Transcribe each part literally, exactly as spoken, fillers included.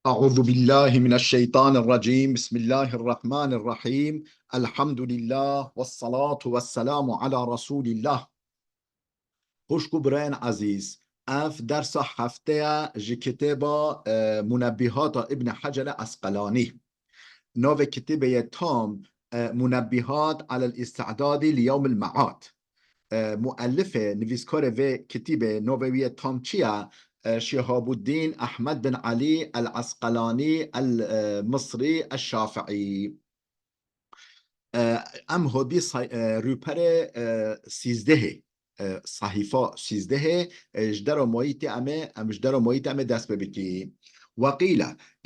أعوذ بالله من الشيطان الرجيم. بسم الله الرحمن الرحيم. الحمد لله والصلاة والسلام على رسول الله. Xwişk û birayên ezîz, ev dersa hefte ye ji kitêba, e, Munebbihata Ibn Hacer Esqelanî. Navê kitêbê ye tam, e, Munebbihat alel Îstidadî li Yewmil Me'ad. E, muellifê, nivîskarê vê kitîbê, navê wî ye tam çi ye? E, Şihabuddin Ahmed bin Elî El Esqelanî El, e, Misrî El Şafiî. E, em hodî say-, e, rûperê, e, sîzdehê, e, sahîfa sîzdehê, e, ji dera mayî tê em ê, em ji dera mayî tê em ê dest pê bikî. وقيل: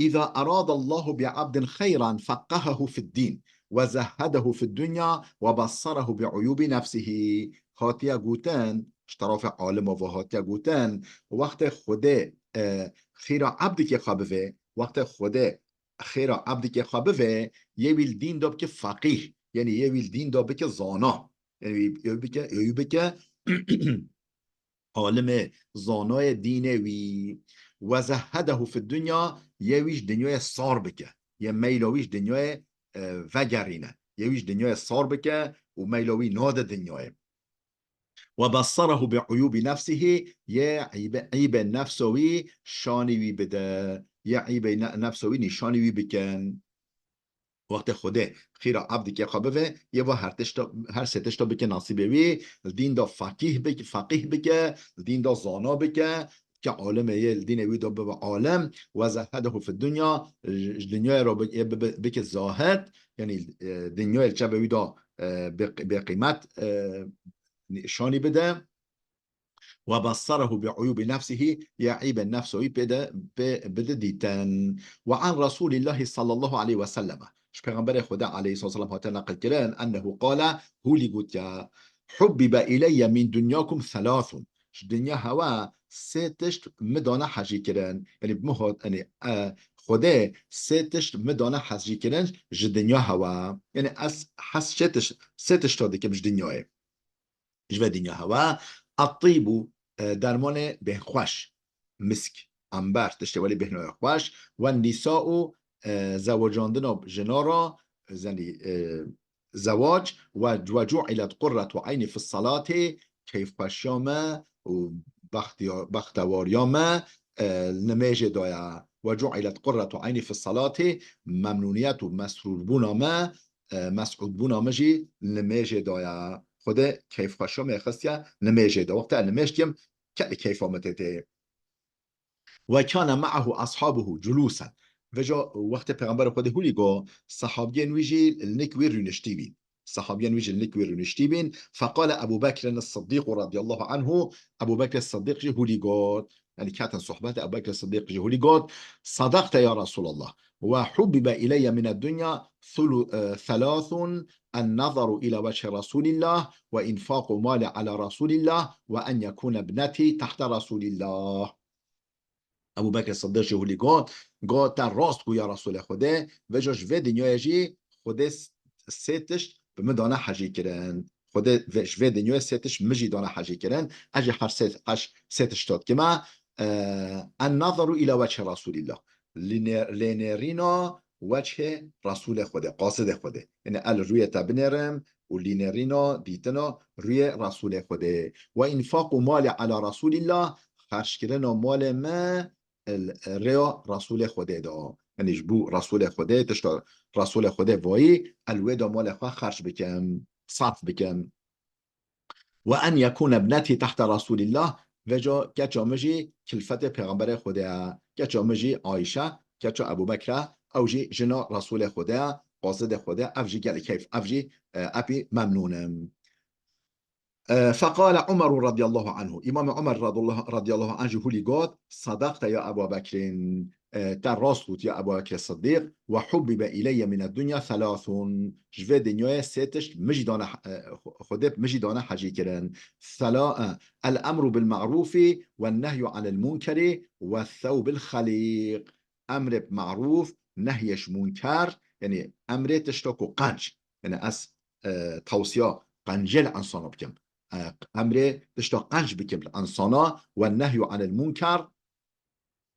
إذا أراد الله بعبد خيرا فقهه في الدين وزهده في الدنيا وبصره بعيوب نفسه. Hatiye gotin, ji terafê alima ve hatiye gotin, wextê Xwedê, e, xîra ebdikê xwe bivê, wextê Xwedê xêra ebdikê xwe bivê, yê wî li dîn de bike feqîh, yanî yê wî li dîn de bike zana. Yanî wî, yê wî bike, yê wî bike alimê, zanayê dînê wî. وزهده في الدنيا, yê wî ji dinyayê sar bike. Yê meyla wî ji dinyayê, e, vegerîne. Yê wî ji dinyayê sar bike û meyla wî nade dinyayê. وبصره بعيوب نفسه, yê eybe-, eybê nefsa wî şanî wî bide. Yê eybê ne-, nefsa wî nîşanî wî bikin. Wextê Xwedê xîra ebdikê xwe bivê, yê va her tişta, her sê tişta bike nasîbê wî, li dîn de fakîh bike, feqîh bike, li dîn de zana bike, ke alimê yê li dînê wî de bibe alim, وزهده في الدنيا, ji, ji dinyayê re bi-, yê bibe, bike zahid, yanî, e, dinyayê li çavê wî de, e, bê, bê qîmet, e, nîşanî bide. وبصره بعيوب نفسه, ya eybê nefsa wî pê de, pê bide dîtin. وعن رسول الله صلى الله عليه وسلم, ji Pêxemberê Xwedê aleyhissalatu vesselam hate neqil kirin, أنه قال, hûlî gotiye, حبب إلي من دنياكم ثلاث, ji dinya hewa sê tişt mi dane hejî kirin. Yanî bi min hat, yanî, e, Xwedê sê tişt mi dane hejî kirin ji dinya hewa. Yanî ez hez çê tişt, sê tişta dikim ji dinyayê. Ji vê dinya hewa. الطيب, e, dermanê bêhnxweş, misk, amber, tiştê welî bêhnoya xweş, والنساء, e, zewacandina jina re, zenî, e, zewac, ve, وجعلت قرة عيني في الصلاة, keyfxweşiya me û bextiya-, bextewariya me, e, li nimêjê de ye. وجعلت قرة عيني في الصلاة, memnûniyet û mesrûrbûna me, e, mesûdbûna me jî li nimêjê de ye. Xwedê keyfxweşiya me xistiye nimêjê de. Wexta ez nimêj dikim, ke li keyfa me tê tê. وكان معه أصحابه جلوسا. Vêca wextê Pêxemberê Xwedê hûlî got, sehabiyên wî jî li nik wî rûniştî bîn. Sehabiyên wî jî li nik wî rûniştî bîn. فقال أبو بكر الصديق رضي الله عنه, Ebû Bekr Sidîq jî hûlî got. Yanî ketin sohbetê, Ebû Bekr Sidîq jî hûlî got, صدقت يا رسول الله، وحبب إلي من الدنيا ثل-، e, ثلاث، النظر إلى وجه رسول الله، وإنفاق مالي على رسول الله، وأن يكون ابنتي تحت رسول الله. Ebû Bekr Sidîq jî hûlî got, got, te rast got ya Resûlê Xwedê, vêca ji vê dinyayê jî Xwedê s-, sê tişt bi min dane hejî kirin. Xwedê vê, ji vê dinyayê sê tişt min jî dane hejî kirin. Ez jî her sê, her sê tişta dikime. E, النظر إلى وجه رسول الله. Lê nê-, lênêrîna wechê Resûlê Xwedê, qasidê Xwedê. Yanî ez li rûyê te binêrim û lênêrîna dîtina rûyê Resûlê Xwedê. وإنفاق مالي على رسول الله, xerckirina malê me li rêya Resûlê Xwedê de. Yanî ji bo Resûlê Xwedê, tişta Resûlê Xwedê vayî, ez li wê de malê xwe xerc bikim, sarf bikim. وأن يكون ابنتي تحت رسول الله, vêca keça min jî kilfetê Pêxemberê Xwedê ye. Keça min jî Ayşe, keça Ebû Bekr e, ew jî jina Resûlê Xwedê ye, qasidê Xwedê ye, ev jî gelek keyf, ev jî, e, epî memnûn im. E, فقال عمر رضي الله عنه, Îmamê Omer radiyallahu, radiyallahu anh jî hûlî got, صدقت يا أبا بكر, e, te rast got ya Ebû Bekr Sidîq, وحبب إلي من الدنيا ثلاث, ji vê dinyayê sê tişt min jî dane, e, Xwedê min jî dane hejî kirin. Sela-, e, الأمر بالمعروف والنهي عن المنكر والثوب الخليق. Emrê bi marûf, nehyê ji munker, yanî emrê tişta ku qenc. Yanî ez, e, tewsiya qencê li insana bikim. E, emrê tişta qenc bikim li insana, والنهي عن المنكر,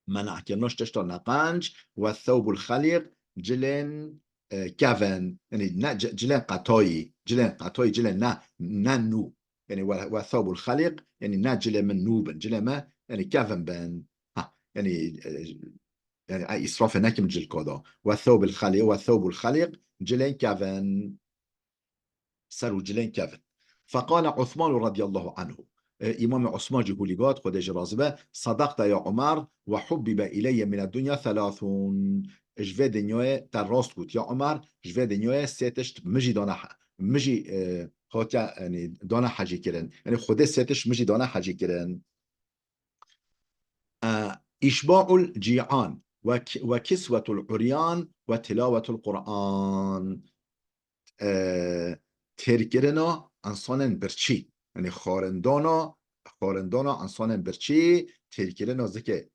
Menakirina ji tişta neqenc, we thewbul xelîq, cilên, e, kevin. Yanî ne ci-, cilên qetayî, cilên qetayî, cilên ne, ne nû. Yanî we, we thewbul xelîq, yanî ne cilê min nû bin, cilê me, yanî kevin bin. Ha, yanî, e, yanî, ay, îsrafê nekim cilka da. We thewbul xelîq, we thewbul xelîq, cilên kevin. Ser û cilên kevin. Feqale Osman radiyallahu anhu. E, Îmamê Osman jî hûlî got, Xwedê jî razî be, "Sadaqte ya Omer ve hubbibe ileyye mine dunya thelathun." Ji vê dinyayê te rast got, ya Omer, ji vê dinyayê sê tişt min jî dane he-, min jî, e, hatiye, yanî, dane hecî kirin. Yanî, Xwedê sê tişt min jî dane hecî kirin. E, işba'ul ci'an ve k-, ve kisvetul uryan ve tilavetul Qur'an. E, têrkirina insanên birçî. Yanî xwarindana, xwarindana insanên birçî, têrkirina zikê.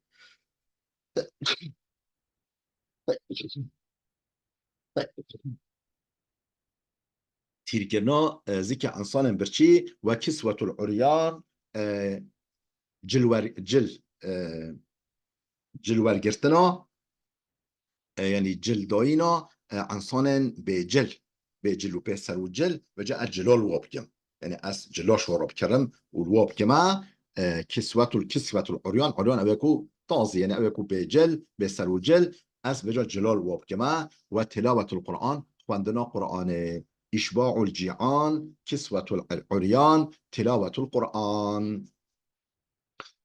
Têrkirina, e, zikê insanên birçî ve kisvetul uryan, e, cil wer-, cil, e, cil wergirtina, e, yanî cil dayîna, e, insanên bêcil, bêcil û pê ser û cil, vêca ez cilo li we bikim. Yanî ez cilo ji we re bikirim û li we bikime, e, kiswetul, kisvetul uryan, uryan ew ê ku tazî, yanî ew ê ku bêcil, bê ser û cil, ez vêca cilo li we bikime, we tilawetul Qur'an, xwendina Qur'anê, işba'ul ci'an, kisvetul uryan, tilawetul Qur'an.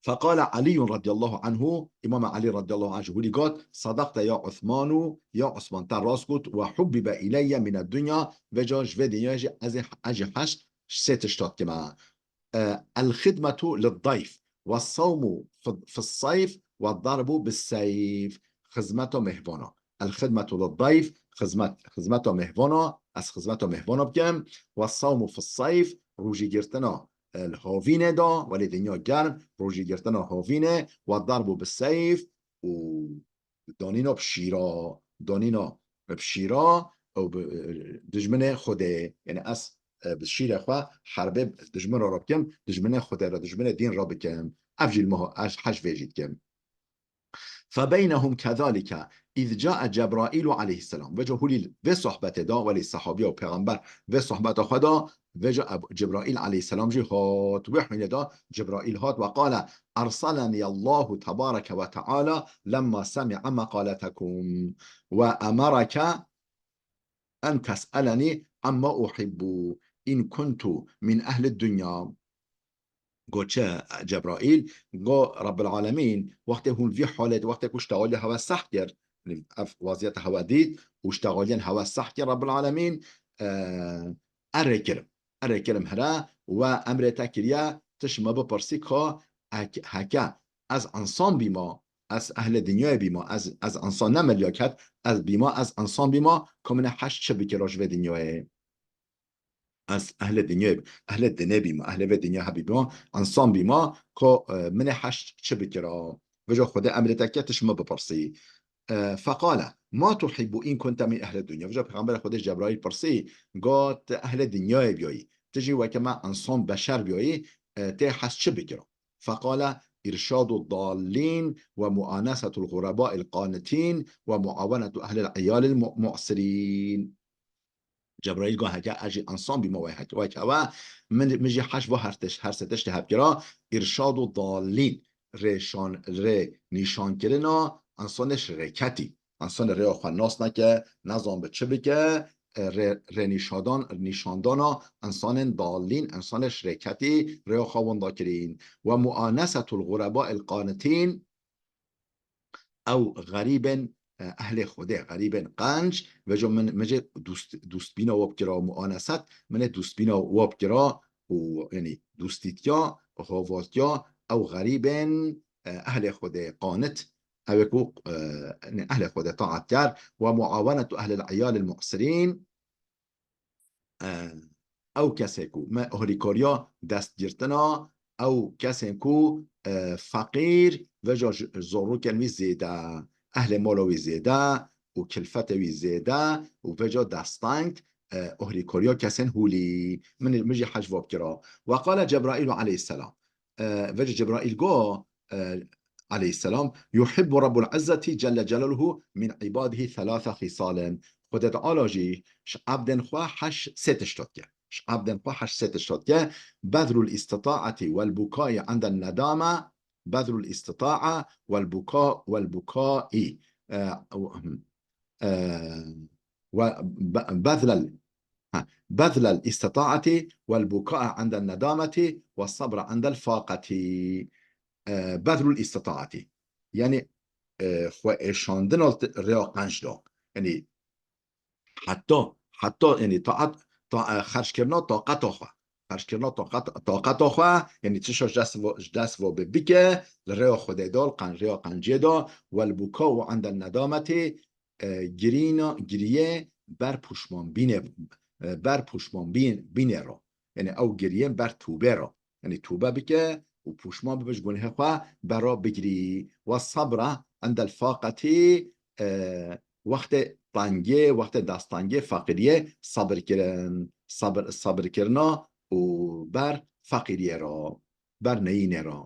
Feqale Alîyun radiyallahu anhu, Îmam Alî radiyallahu anh ji hûrî got, "Sadaqte ya Osmanu, ya Osman, te rast got, ve hubbibe ileyye mine dunya, vêca ji vê dinyayê jî ez ê, ez jî hej sê tişta dikime. E, el-xidmetu lid-dayf, ve sawmu fi, fi-s-sayf, ve darbu bis-seyf." Xizmeta mêhvana. El-xidmetu lid-dayf, xizmet, xizmeta mêhvana, ez xizmeta mêhvana bikim, ve sawmu fi-s-sayf, rojîgirtina e, li havînê de, welê dinya germ, rojîgirtina havînê, we darbu bi seyf û danîna bi şîra, danîna bi şîra û bi, e, dijminê Xwedê. Yanî ez, e, bi şîrê xwe herbê dijmin re bikim, dijminê Xwedê re, dijminê dîn re bikim. Ev jî li me, ez hej vê jî dikim. فبينهم كذلك إذ جاء جبرائيل عليه السلام. Vêca hûlî vê sohbetê de, welî sehabiya û pêxember vê sohbeta xwe de, vêca Ebu-, Cebraîl aleyhisselam jî hat. Wê hûnê de Cebraîl hat ve qale, "Erseleniyallahu tebareke ve teala lemma semi'a meqaletekum ve emereke en tes'eleni amma uhibbu in kuntu min ehli dunya." Got çi Cebraîl? Got, Rabbil Alemîn, wextê hûn vî halê, wextê ku ştexalî hewe seh kir, ev waziyeta hewe dît û ştexaliyên hewe seh kir, Rabbil Alemîn, e, erê kirim. Erê kirim here we emrê te kiriye, tu ji me bipirsî ka hek-, heke ez insan bîma, ez ehlê dinyayê bîma, ez, ez insan ne melyaket, ez bîma, ez insan bîma, ka min ê hej çi bikira ji vê dinyayê? Ez ehlê dinyayê, ehlê dinê bîma, ehlê vê dinya hebî bîma, insan bîma, ko, e, min ê hej çi bikira? Vêca Xwedê emrê te kir, tu ji min bipirsî. E, feqale, "Ma tuhibbu in kunte min ehlê dinya?" Vêca Pêxemberê Xwedê Cebraîl pirsî, got, "Ehlê dinyayê biyayî. Tu jî weke me insan beşer biyayî, e, tê hej çi bikira?" Feqale, "Îrşadu dallîn ve muanesetul ğurebail qanitin ve muawenetu ehlil iyalil mu-, mu'sirîn." Cebraîl got, "Heke ez jî insan bîma wek, wek hewe, min, min jî hej va her tişt, her sê tiştê hev kira, îrşad û dalîn, rêşan, rê nîşankirina insanê ji rê ketî. Insanê rêya xwe nas neke, nezan bi çi bike, e, rê, rê nîşadan, nîşandana insanên dalîn, insanê ji rê ketî rêya xwe winda kirîn. Ve muanesetul ğurebail qanitin." Ew xerîbên, e, ehlê Xwedê, xerîbên qenc, vêca min, min jê dûst, dûstbîna we bikira, muaneset, min ê dûstbîna we bikira û, yanî, dûstîtiya, havatiya ew xerîbên, e, ehlê Xwedê, qanit, ew ê ku, e, yanî, ehlê Xwedê taet kar, we muawenetu ehlil iyalil mu'sirîn, e, ew kesê ku me ohrîkariya destgirtina, ew kesên ku, e, feqîr, vêca ji, zorrokên wî zêde, ehlê mala wî zêde û kilfetê wî zêde û vêca desteng, e, ohrîkariya kesên hûlî. Min, min jî hej va bikira. Ve qale Cebraîlu aleyhisselam. E, vêca Cebraîl got, e, aleyhisselam, "Yuhibbu Rabbul İzzeti Celle Celaluhu min ibadihi thalatha khisalin." Xwedê Teala jî ji ebdên xwe heş sê tişt dike. Ji ebdên xwe heş sê tişt dike. Bezlul istitaati vel bukai inda nedame, bezlul istita'a vel buka, vel bukai, e, e, ve be-, bezlel, ha, bezlel istitaati vel buka inda nedameti ve sabra inda faqati. E, bezlul istitaati. Yani, e, xwe êşandina rêya qenc de. Yani, heta, heta, yani, taat, ta-, e, xerckirina taqeta xwe. Xerckirina taqet-, taqeta xwe, yani, tişa ji dest vo-, ji dest ve bi-, bike, li rêya Xwedê de, li qen-, rêya qenciyê de, wel buka û indel nedametê, e, girîna, giriyê ber puşmanbînê, e, ber puşmanbîn-, bînê re. Yani, ew giriyên ber tûbê re. Yani, tûbe bike û pûşman bibe ji gunehê xwe, bera bigirî. Ve sabra indel faqetî, e, wextê tengê, wextê destengê, feqîriyê, sabir kirin, sabir, sabir kirina û ber feqîriyê re, ber neyînê re.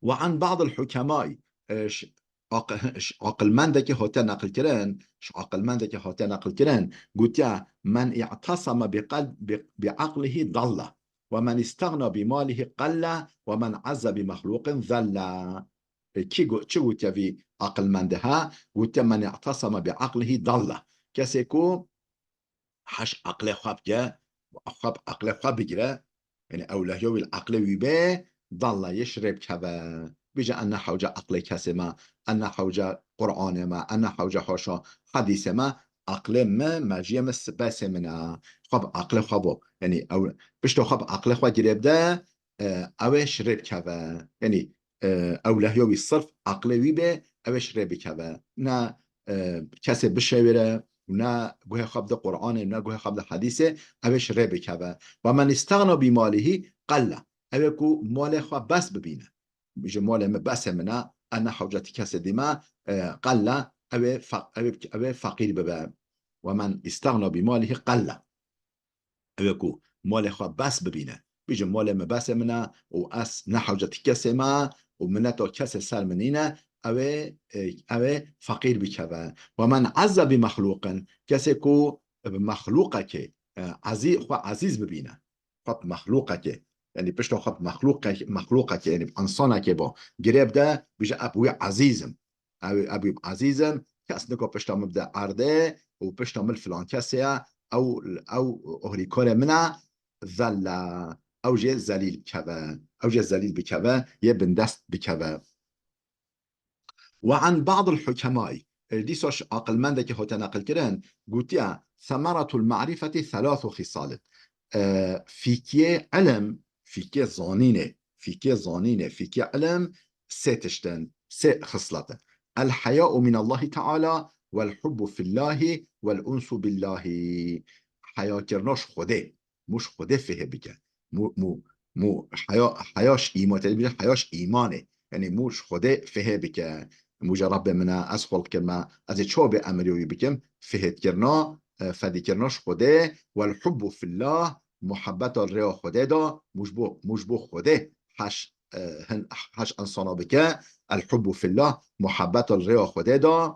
Ve an ba'dil hukemay, e, ş-, aq-, ş-, aqilmendekî hate neqilkirin, ş-, aqilmendekî hate neqilkirin, gotiya, "Men i'tasama bi qal-, bi, bi aqlihi dalla, ve men istagna bi malihi qalla, ve men azza bi mexluqin zalla." E, kî go-, çi gotiye vî aqilmende ha? Gotiye, "Men i'tasama bi aqlihi dalla." Kesê ku heş aqlê xwe bike, xwe bi aqlê xwe bigire, yani ewlehiya wî li aqlê wî bê, dalla yê şirê bikeve. Bêje, "En ne hewce aqlê kesê me, en ne hewce Qur'anê me, en ne hewce haşa hedîsê me, aqlê me, mejiyê me, spesê min e." Xwe bi aqlê xwe bo. Yani ew, pişta xwe bi aqlê xwe girê bide, e, ew ê şirê bikeve. Yani, e, ewlehiya wî sirf aqlê wî bê, ew ê şirê bikeve. Ne, e, kesê bişewêre, û ne guhê xwe bide Qur'anê, ne guhê xwe bide hedîsê, ew ê şirê bikeve. Ve men istagna bi malihî qalla. Ew ê ku malê xwe bes bibîne. Ji malê min besê min e, ez ne hewcetî kesê dî me, e, qalla, ew ê fe-, ew ê, ew ê feqîr bibe. Ve men istagna bi malihî qalla. Ew ê ku malê xwe bes bibîne. Bêje, "Malê min besê min e û ez ne hewcetî kesê me û mineta kesê ser min nîne." Ew ê, e, ew ê feqîr bikeve. "Ve men azza bi mexluqin", kesê ku bi mexluqekê, e, ezî-, xwe ezîz bibîne. Xwe bi mexluqekê, yani pişta xwe bi mexluqek-, mexluqekê, yani bi insanekê bo. Girê bide, bêje, "Ez bi wî ezîz im." Ew, ew ê ezîz im, kes niko pişta min bide erdê û pişta min filan kesê ye, ew, ew ohrîkarê min e, zella, ew jê zelîl bikeve, ew jê zelîl bikeve, yê bindest bikeve. Ve an ba'dil hukemay, e, dîsa ji aqilmendekî hate neqilkirin, gotiye, "Semeratul ma'rifeti thelâthu xîsalin." E, fîkiyê ilim, fîkiyê zanînê, fîkiyê zanînê, fîkiyê ilim, sê tişt in, sê xislet in. El heya'u minallahi teala vel hubbu fillahi vel unsu billahi. Heyakirina ji Xwedê. Mû ji Xwedê fihê bike. Mû, mû, mû heya, heya ji îman, te dibêje heya ji îmanê. Yani mû ji Xwedê fihê bike. Mû ji Rabbê min e, ez xulq kirime, ez ê çawa bê emrê wî bikim? Fihêtkirina, e, fedîkirina ji Xwedê. Vel hubbu fillah, muhebbeta rêya Xwedê de, mû ji bo, mû ji bo Xwedê heş, e, hin, heş insana bike, el hubbu fillah, muhebbeta rêya Xwedê de,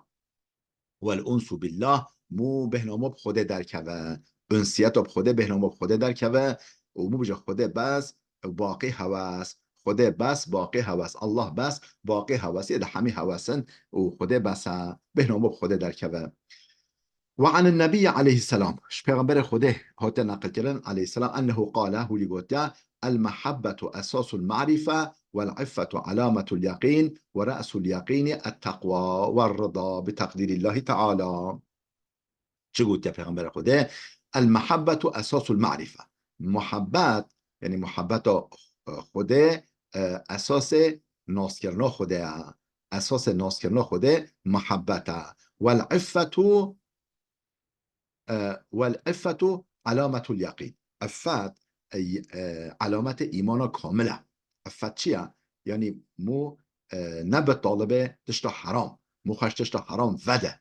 wel unsu billah, mû bêhna mû bi Xwedê derkeve, unsiyeta bi Xwedê, bêhna mû bi Xwedê derkeve, û mû bije Xwedê bes, baqî hewes, Xwedê bes, baqî hewes, Allah bes, baqî hewes, yê de hemî hewes in û Xwedê bes e, bêhna mû bi Xwedê derkeve. Ve anin Nebiyyi aleyhisselam. Ji Pêxemberê Xwedê hate neqilkirin, aleyhisselam, ennehu qale, hûlî gotiye, "El mehabbetu esasul ma'rife, vel iffetu alametul yaqîn, ve re'sul yaqîni et teqwa, ve rida bi teqdîrillahi teala." Çi gotiye Pêxemberê Xwedê? "El mehabbetu esasul ma'rife." Muhabbet, yani muhabbeta, e, Xwedê, e, esasê naskirina Xwedê ye. Esasê naskirina Xwedê muhabbet e. "Vel iffetu, e, vel iffetu alametul yaqîn." Iffet, e, e, alametê îmana kamil e. Iffet çi ye? Yani mû, e, nebe talibê tişta heram. Mû xwe ji tişta heram vede.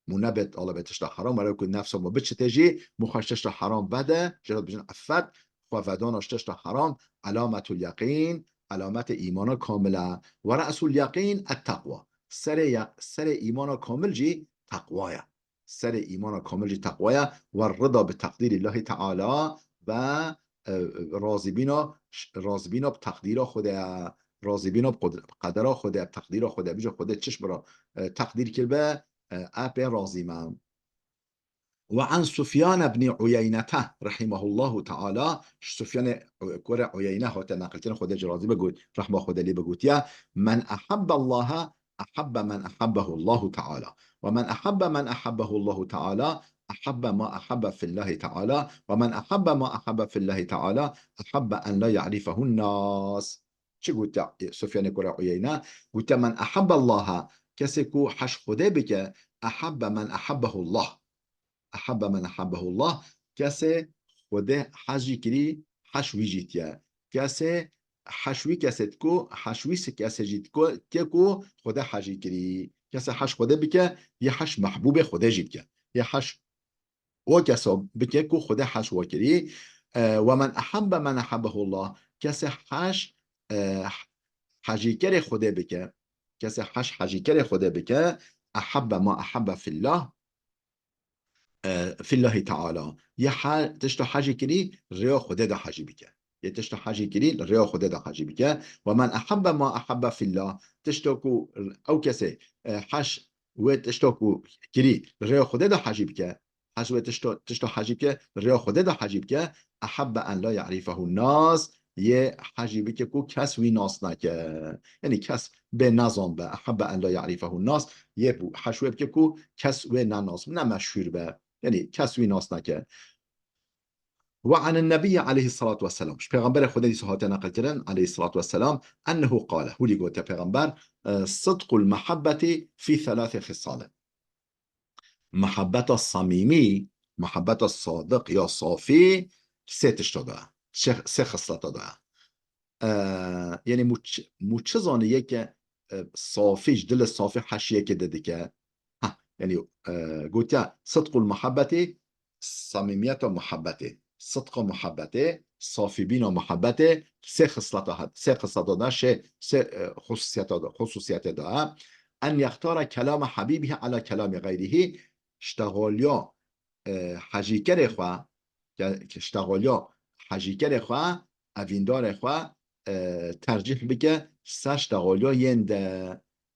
Mû nebe talibê tişta heram, were ku nefsa mû biçite jî, mû xwe ji tişta heram vede, jê re dibêjin iffet, xwe vedana ji tişta heram, alametul yaqîn, elametê îmana kamil e. Ve re'sul yeqîn et-teqwa. Serê ye-, serê îmana kamil jî teqwa ye. Serê îmana kamil jî teqwa ye. Ve rida bi teqdîrî Llahî Teala ve, e, razîbîna, razîbîna bi teqdîra Xwedê ye. Razîbîna bi qud-, qedera Xwedê ye, bi teqdîra Xwedê ye. Bije Xwedê çi ji min re, e, teqdîr kiribe, e, ez pê razî me. Ve an Sufyan ibn Uyeynete rahimehullahu teala, ji Sufyanê Kurê Uyeyne hate neqilkirin, Xwedê jî razî be, got, rehma Xwedê lê be, gotiye, "Men ahabbe Allaha ahabbe men ahabbehu Allahu teala. Ve men ahabbe men ahabbehu Allahu teala ahabbe ma ahabbe fillahi teala. Ve men ahabbe ma ahabbe fillahi teala ahabbe en la ya'rifehu nas." Çi gotiye Sufyanê Kurê Uyeyne? Gotiye, "Men ahabbe Allaha", kesê ku heş Xwedê bike, "ahabbe men ahabbehu Allah." Ahabbe men ahabbehu Allah, kesê Xwedê hez jî kirî, heş wî jî tiye. Kesê heş wî kesê diku, heş wî se-, kesê jî diku, tiye ku Xwedê hez jî kirî. Kesê heş Xwedê bike, yê heş mehbûbê Xwedê jî bike. Yê heş o kesa bike ku Xwedê heş wa kirî. E, "Ve men ahabbe men ahabbehu Allah", kesê heş, e, hejîkerê Xwedê bike, kesê heş hejîkerê Xwedê bike, "ahabbe ma ahabbe fillah", e, fillahi teala. Yê he-, tişta hejî kirî, rêya Xwedê de hejî bike. Yê tişta hejî kirî, li rêya Xwedê de hejî bike. "Ve men ahabbe ma ahabbe fillah", tişta ku ew kesê, e, heş wê tişta ku kirî, li rêya Xwedê de hejî bike. Heş wê tişta, tişta hejî bike, li rêya Xwedê de hejî bike. "Ahabbe en la ya'rifehu nas", yê hejî bike ku kes wî nas nake. Yanî kes bê nezan be. "Ahabbe en la ya'rifehu nas", yê bu heş wê bike ku kes wê ne nas, ne meşhûr be. Yanî kes wî nas nake. Ve anen nebiyye aleyhissalatu vesselam. Ji Pêxemberê Xwedê dîsa hate neqilkirin, aleyhissalatu vesselam, ennehu qale. Hûlî gote Pêxember, e, "Sidqul mehabbeti fî thelâthi khisalin." Mehabbeta samîmî, mehabbeta sadiq ya safî sê tişta de ye. Sê, sê xisleta de ye. E, yanî mû ç-, mû çi zanî yeke, e, safî, ji dilê safî heş yekê de dike. Ha, yanî, e, gotiye, "Sidqul muhabbeti", samîmiyeta muhabbetê, sidqa muhabbetê, safîbîna muhabbetê, sê xisleta hat, sê xisleta de, şê, sê, e, xususiyeta de, xususiyetê de. "En yextara kelama habibihi ala kelami gayrihi", ştexaliya, e, hejîkerê xwe, ke, ke ştexaliya hejîkerê xwe, evîndarê xwe, e, tercîh bike ser ştexaliya yên de.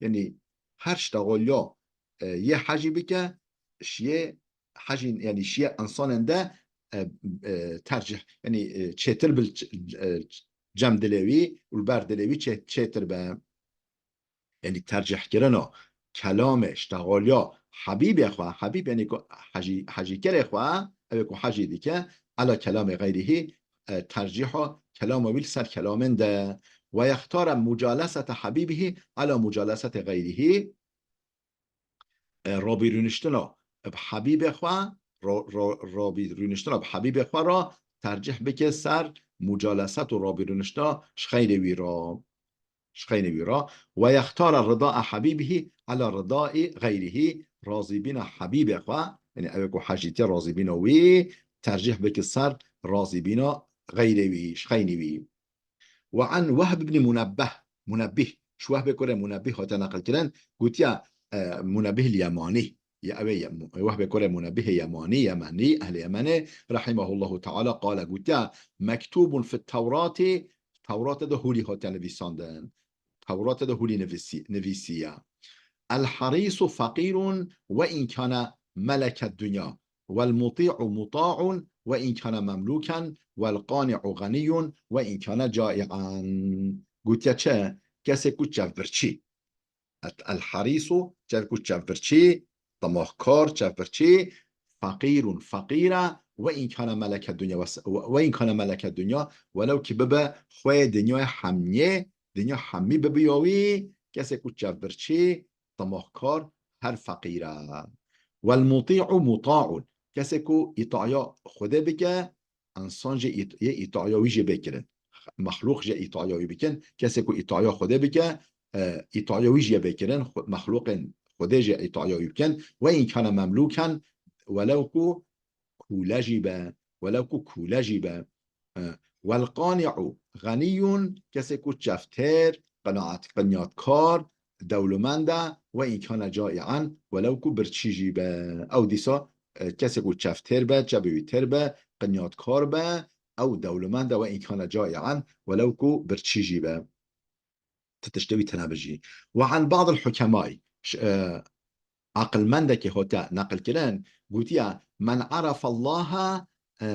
Yanî her ştexaliya, e, yê hejî bike, ji yê hejî, yanî ji yê insanên de, e, e, tercîh, yanî, e, çêtir bil ç-, e, cem dilê wî û li ber dilê wî çê-, çêtir be. Yanî tercîhkirina kelamê, ştexaliya Habîbê xwe, Habîb yanî ku hejî-, hejîkerê xwe, ew ê ku hejî dike, ala kelamê xeyrihî, e, tercîha kelama wî li ser kelamên de. Ve yextara mucalesete habîbihî ala mucalesete xeyrihî, e, rabîrûniştina bi Habîbê xwe, ro-, ro-, rabîrûniştina bi Habîbê xwe re tercîh bike ser mucaleset û rabîrûniştina ji xeyrê wî re. Ji xeynê wî re. Ve yextara ridaa habîbihî ala ridaî xeyrihî, razîbîna Habîbê xwe, yanî ew ê ku hejîtiye razîbîna wî, tercîh bike ser razîbîna xeyrê wî, ji xeynî wî. Ve an Wehb ibn Munebbeh, Munebbih, ji Wehbê kurê Munebbih hate neqilkirin, gotiye, e, Munebbih el-Yemanî, ya ew ê Yem-, Wehbê kurê Munebbihê Yemanî, Yemenî, ehlê Yemenê, rahimehullahu teala, qale, gotiye, mektûbun fit Tewratî, Tewratê de hûrî hate nivîsandin. Tewratê de hûrî nivîsî-, nivîsiye. El-harîsu feqîrun ve in kane meleke dunya. Wel-mutî'u muta'un ve in kane memlûken. Wel-qani'u xenîyun ve in kane cai'an. Gotiye çi? Kesê ku çevbirçî. Et-, el-harîsu, çev-, ku çevbirçî, temahkar, çevbirçî, feqîrun, feqîr e, ve in kane meleke dunya, ve s-, ve, ve in kane meleke dunya, welew ki bibe xweyê dinyayê hemiyê, dinya hemî bibiya wî, kesê ku çevbirçî, temahkar, her feqîr e. Wel-mutî'u muta'un, kesê ku îtaya Xwedê bike, însan jê ît-, yê îtaya wî jê bê kirin. Mexlûq jê îtaya wî bikin. Kesê ku îtaya Xwedê bike, e, îtaya wî jê bê kirin. Xwe-, mexlûqên Xwedê jê îtaya wî bikin. Ve in kane memlûken, welew ku kûle jî be, welew ku kûle jî be. E, wel-qani'u Xenîyun, kesê ku çeftêr, qenaet, qinyatkar, dewlemend e, ve înkane cai'en, welew ku birçî jî be. Ew dîsa, e, kesê ku çeftêr be, çebê wî têr be, qinyatkar be, ew dewlemend e, ve înkane cai'en, welew ku birçî jî be. Ti tiştê wî tine bijî. Ve an ba'dil hukemayî, ş-, e, aqilmendekê hate neqilkirin, gotiye, "Men arafa Allaha, e,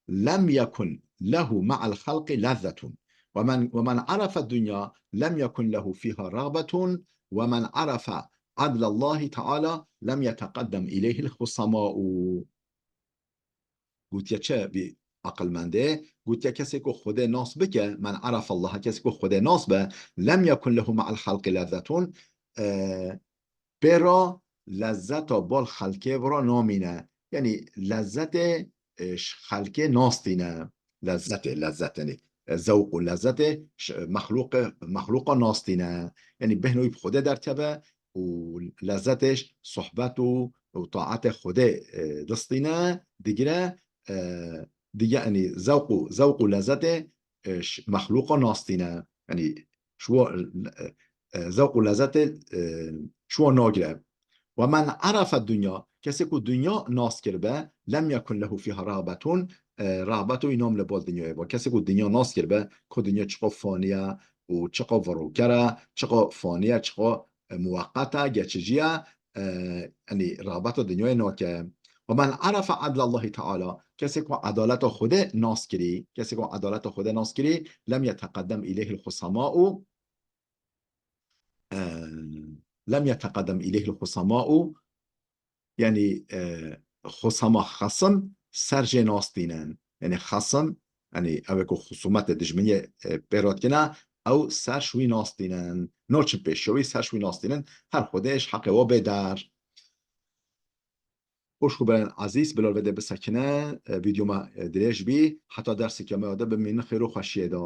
lem yekun lehu ma'al halqi lezzetun. Ve men, ve men arafa dunya lem yekun lehu fiha ragbetun. Ve men arafa adlallahi teala lem yeteqaddem ileyhil husama'u." Gotiye çi vî aqilmendê? Gotiye kesê ku Xwedê nas bike, "Men arafa Allaha", kesê ku Xwedê nas be, "lem yekun lehu ma'al halqi lezzetun", e, pê re lezzeta bal xelkê vira namîne. Yanî lezzetê, e, ji xelkê nas tîne. Lezzetê, lezzet, yanî, e, zewq û lezzetê ji mexlûqê, mexlûqa nas tîne. Yanî bêhna wî bi Xwedê derkeve û lezzetê ji sohbet û, û taetê Xwedê, e, distîne, digire, e, dige, yanî zewq û, zewq û lezzetê, e, ji mexlûqa nas tîne. Yanî ji wa, e, e, zewq û lezzetê, e, ji wa nagire. "Ve men arafa dunya", kesê ku dinya nas kiribe, "lem yekun lehu fiha ragbetun", e, ragbeta wî nam li bal dinyayê be. Kesê ku dinya nas kiribe, ku dinya çiqa fanî ye û çiqa viroker e, çiqa fanî ye, çiqa, e, muweqet e, geçicî ye, e, yanî ragbeta dinyayê nake. "Ve men arafa adlallahi teala", kesê ku edaleta Xwedê nas kirî, kesê ku edaleta Xwedê nas kirî, "lem yeteqaddem ileyhil husama'u", e, "lem yeteqaddem ileyhil husama'u", yanî, e, husama, xesim ser jê nas tînin. Yanî xesim, yanî ew ê ku xusumetê, dijminiyê, e, pê re dikine, ew ser ji wî nas tînin. Naçin pêşiya wî, ser ji wî nas tînin. Her Xwedê ji heqê wa bê der. Xweş û belên ezîz, bila vê de bisekine, e, vîdeo me, e, dirêj bî. Heta derseke me ya de bimînin xêr û xweşiyê de.